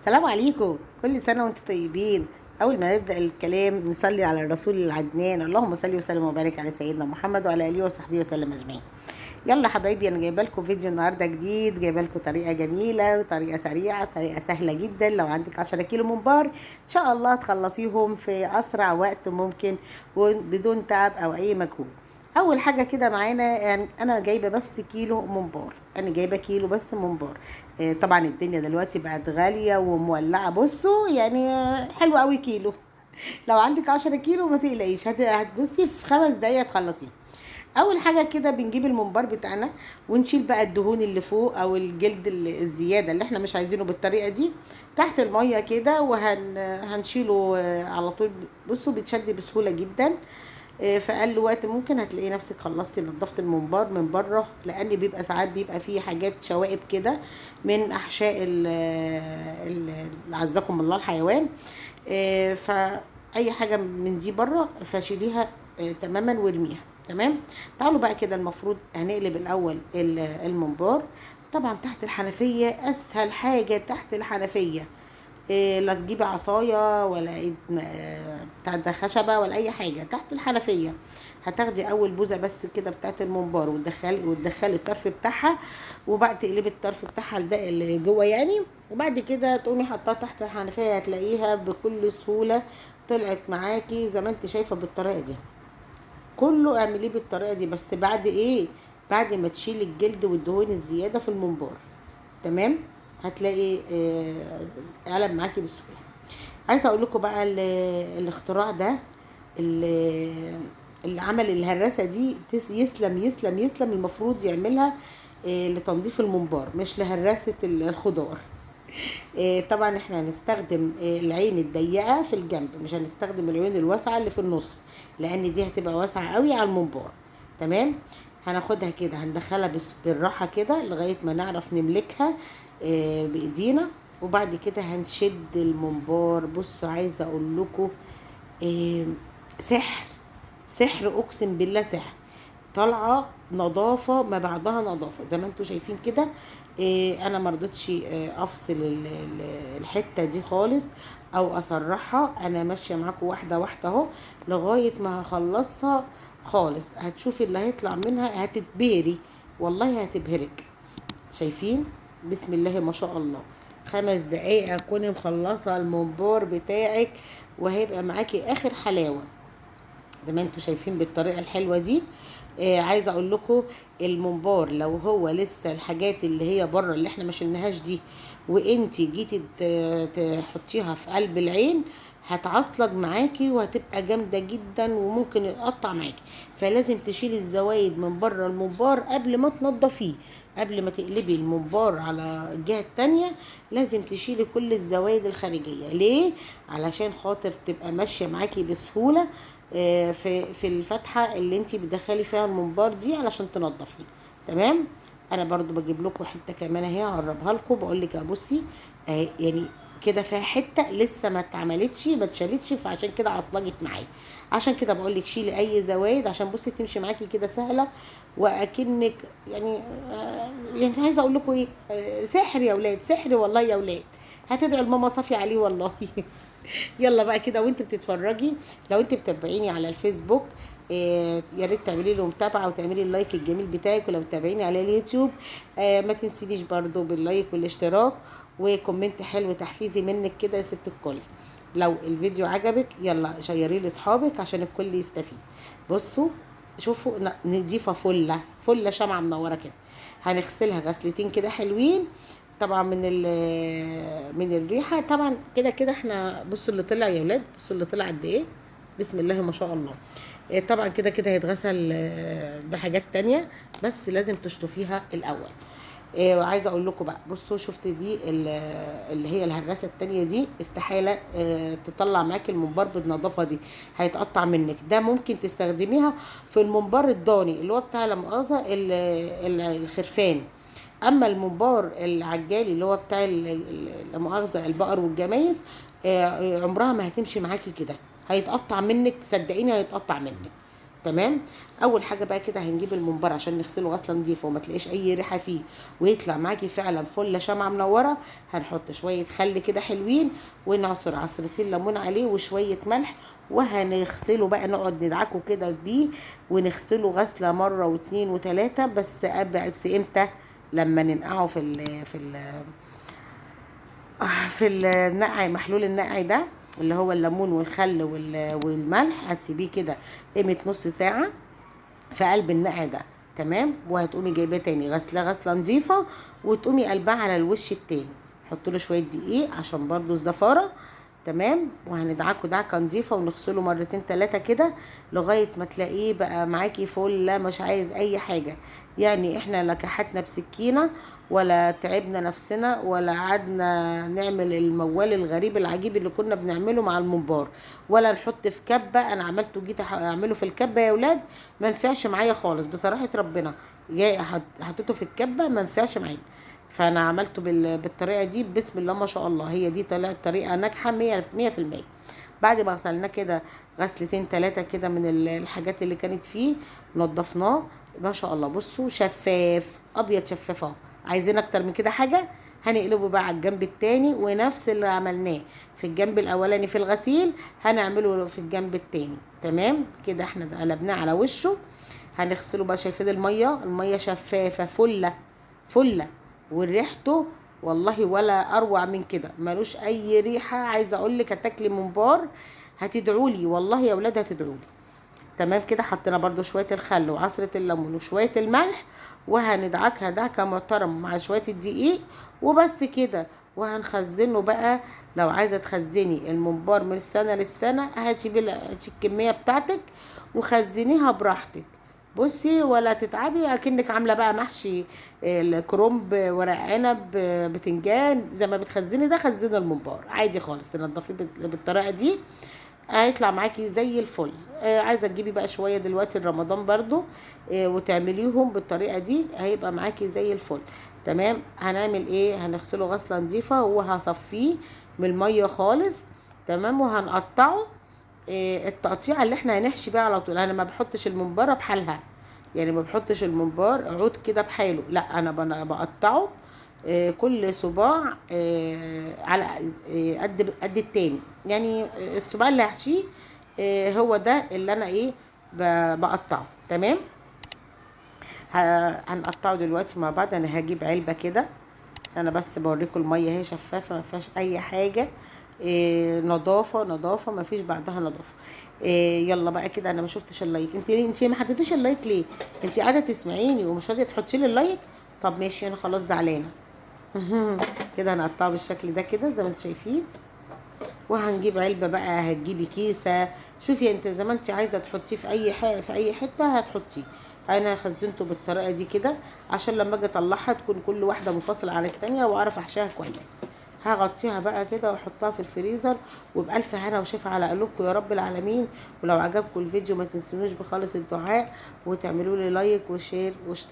السلام عليكم، كل سنة وانتم طيبين. أول ما نبدأ الكلام نصلي على الرسول العدنان، اللهم صل وسلم وبارك على سيدنا محمد وعلى آله وصحبه وسلم أجمعين. يلا حبايبي، أنا جايبه لكم فيديو النهارده جديد، جايبه لكم طريقة جميلة وطريقة سريعة، طريقة سهلة جدا. لو عندك 10 كيلو ممبار إن شاء الله تخلصيهم في أسرع وقت ممكن وبدون تعب أو أي مجهود. اول حاجة كده معانا، يعني انا جايبه بس كيلو ممبار، انا جايبه كيلو بس ممبار. طبعا الدنيا دلوقتي بقت غالية ومولعه، بصوا يعني حلو قوي كيلو. لو عندك 10 كيلو ما تقلقيش، هتبصي في 5 دقايق تخلصيه. اول حاجة كده بنجيب الممبار بتاعنا ونشيل بقى الدهون اللي فوق او الجلد الزيادة اللي احنا مش عايزينه بالطريقة دي تحت المية كده، وهنشيله على طول. بصوا بيتشد بسهولة جدا، في اقل وقت ممكن هتلاقي نفسك خلصتي نظفت الممبار من بره، لان بيبقى ساعات بيبقى فيه حاجات شوائب كده من احشاء عزكم الله الحيوان. فاي حاجة من دي بره فشيليها، تماما وارميها. تمام. تعالوا بقى كده، المفروض هنقلب الاول الممبار طبعا تحت الحنفية، اسهل حاجة تحت الحنفية. لا تجيبي عصاية ولا ايد بتاع ده خشبه ولا اي حاجة، تحت الحنفية هتاخدي اول بوزه بس كده بتاعت الممبار وتدخلي الطرف بتاعها، وبعد تقلبي الطرف بتاعها لده اللي جوه يعني، وبعد كده تقومي حطاها تحت الحنفية، هتلاقيها بكل سهولة طلعت معاكي زي ما انت شايفه بالطريقة دي. كله اعمليه بالطريقة دي، بس بعد ايه؟ بعد ما تشيلي الجلد والدهون الزيادة في الممبار. تمام. هتلاقي قلب معاكي بسهولة. عايزه اقول لكم بقى الاختراع ده اللي عمل الهراسه دي، يسلم يسلم يسلم، المفروض يعملها لتنظيف الممبار مش لهراسه الخضار. طبعا احنا هنستخدم العين الضيقه في الجنب، مش هنستخدم العين الواسعة اللي في النص، لان دي هتبقى واسعة قوي على الممبار. تمام. هناخدها كده هندخلها بالراحة كده لغاية ما نعرف نملكها بايدينا، وبعد كده هنشد الممبار. بصوا عايزه اقول لكم، سحر سحر، اقسم بالله سحر. طالعه نظافة ما بعدها نظافة زي ما انتم شايفين كده. انا ما رضيتش افصل الحتة دي خالص او اسرحها، انا ماشية معاكم واحدة واحدة اهو لغاية ما هخلصها خالص. هتشوفي اللي هيطلع منها، هتتبهري والله، هتبهرك. شايفين؟ بسم الله ما شاء الله. 5 دقايق هتكوني مخلصة الممبار بتاعك، وهيبقى معاكي اخر حلاوة زي ما انتم شايفين بالطريقة الحلوة دي. عايزه اقول لكم الممبار لو هو لسه الحاجات اللي هي بره اللي احنا ما شلناهاش دي، وانتي جيتي تحطيها في قلب العين، هتعصلج معاكي وهتبقى جامدة جدا وممكن يتقطع معاكي. فلازم تشيلي الزوايد من بره الممبار قبل ما تنضفيه، قبل ما تقلبي الممبار على الجهة التانية لازم تشيلي كل الزوايد الخارجية. ليه؟ علشان خاطر تبقى ماشية معاكي بسهولة، في الفتحة اللي انتي بتدخلي فيها الممبار دي علشان تنضفيه. تمام. انا برضو بجيب لكم حتة كمان اهي، هقربها لكم، بقول لك بصي اهي، يعني كده فيها حتة لسه ما اتعملتش ما اتشالتش، فعشان كده عصلجت معايا. عشان كده بقول لك شيلي اي زوايد عشان بصي تمشي معاكي كده سهلة، واكنك يعني عايزه اقول لكم ايه، سحر يا اولاد، سحر والله يا اولاد، هتدعوا لماما صافية عليه والله. يلا بقى كده وانت بتتفرجي، لو انت بتتابعيني على الفيسبوك، يا ريت تعملي له متابعه وتعملي ال like الجميل بتاعك، ولو بتتابعيني على اليوتيوب، ما تنسينيش برضو بال like والاشتراك و comment حلو تحفيزي منك كده يا ست الكل. لو الفيديو عجبك يلا شيريه لاصحابك عشان الكل يستفيد. بصوا شوفوا نضيفه فله فله شمعة منورة كده، هنغسلها غسلتين كده حلوين طبعا من الريحة طبعا كده كده. احنا بصوا اللي طلع يا ولاد، بصوا اللي طلع قد ايه، بسم الله ما شاء الله. طبعا كده كده هيتغسل، بحاجات تانية، بس لازم تشطفيها الاول. وعايزه اقول لكم بقى، بصوا شفت دي اللي هي الهراسه التانية دي، استحالة، تطلع معاكي الممبار بالنظافة دي، هيتقطع منك. ده ممكن تستخدميها في الممبار الضاني اللي هو بتاع لا مؤاخذة الخرفان، اما الممبار العجالي اللي هو بتاع لا مؤاخذة البقر والجمايز، عمرها ما هتمشي معاكي كده، هيتقطع منك، صدقيني هيتقطع منك. تمام. اول حاجة بقى كده هنجيب الممبار عشان نغسله غسله نظيفة وما تلاقيش اي ريحه فيه، ويطلع معاكي فعلا فله شمعة منورة. هنحط شوية خل كده حلوين، ونعصر عصرتين ليمون عليه وشوية ملح، وهنغسله بقى، نقعد ندعكه كده بيه ونغسله غسله مرة واتنين وتلاتة. بس امتى؟ لما ننقعه في النقع، محلول النقع ده اللي هو الليمون والخل والملح. هتسيبيه كده قيمة نص ساعة في قلب النقع ده، تمام. وهتقومي جايباه تاني غسله غسله نظيفة، وتقومي قلبها على الوش التاني. حط له شوية دقيق عشان برضو الزفاره، تمام. وهندعكه دعكه نظيفة ونغسله مرتين تلاتة كده لغاية ما تلاقيه بقى معاكي فله، مش عايز اي حاجة. يعني احنا لا كحتنا بسكينة ولا تعبنا نفسنا ولا قعدنا نعمل الموال الغريب العجيب اللي كنا بنعمله مع الممبار، ولا نحط في كبه. انا عملته، جيت اعمله في الكبه يا ولاد، ما نفعش معايا خالص بصراحة ربنا. جاي حطيته في الكبه ما نفعش معايا، فانا عملته بالطريقة دي بسم الله ما شاء الله. هي دي طلعت طريقه ناجحة 100%. بعد ما غسلناه كده غسلتين تلاتة كده من الحاجات اللي كانت فيه، نضفناه ما شاء الله. بصوا شفاف ابيض، شفاف اهو. عايزين اكتر من كده حاجة؟ هنقلبه بقى على الجنب التاني، ونفس اللي عملناه في الجنب الاولاني في الغسيل هنعمله في الجنب التاني، تمام كده. احنا قلبناه على وشه، هنغسله بقى. شايفين المية؟ المية شفافة فله فله، وريحته والله ولا اروع من كده، ملوش اي ريحه. عايزه اقول لك هتاكلي ممبار هتدعولي والله يا ولاد، هتدعولي. تمام كده. حطينا برضو شوية الخل وعصره الليمون وشوية الملح، وهندعكها دعكه محترمه مع شوية الدقيق وبس كده. وهنخزنه بقى. لو عايزه تخزني الممبار من السنة للسنة، هاتي الكمية بتاعتك وخزنيها براحتك. بصي ولا تتعبي، اكنك عامله بقى محشي الكرنب، ورق عنب، بتنجان، زي ما بتخزني ده خزني الممبار عادي خالص. تنضفيه بالطريقة دي هيطلع معاكي زي الفل. عايزه تجيبي بقى شوية دلوقتي رمضان برضو، وتعمليهم بالطريقة دي هيبقى معاكي زي الفل. تمام. هنعمل ايه؟ هنغسله غسله نظيفة وهصفيه من المية خالص، تمام. وهنقطعه التقطيعه اللي احنا هنحشي بيها على طول. انا ما بحطش الممباره بحالها، يعني ما بحطش الممبار عود كده بحاله، لا انا بقطعه كل صباع على قد التاني. يعني الصباع اللي هحشيه هو ده اللي انا ايه بقطعه، تمام. هنقطعه دلوقتي مع بعض. انا هجيب علبة كده، انا بس بوريكم المية اهي شفافة ما فيهاش اي حاجة، نظافة نظافة ما فيش بعدها نظافة. يلا بقى كده. انا ما شفتش ال like، انت ما حطيتيش ال like ليه؟ انت قاعدة تسمعيني ومش راضية تحطي لي ال like. طب ماشي انا خلاص زعلانة. كده هنقطعه بالشكل ده كده زي ما انتم شايفين. وهنجيب علبة بقى، هتجيبي كيسه، شوفي انت زي ما انت عايزه تحطيه في اي حاجة في اي حتة هتحطيه. انا خزنته بالطريقة دي كده عشان لما اجي اطلعها تكون كل واحدة منفصلة عن التانية واعرف احشيها كويس. هغطيها بقى كده واحطها في الفريزر، وبألف هنا وشفا على قلوبكم يا رب العالمين. ولو عجبكم الفيديو ما تنسونوش بخالص الدعاء، وتعملوا لي like و share واشتراك.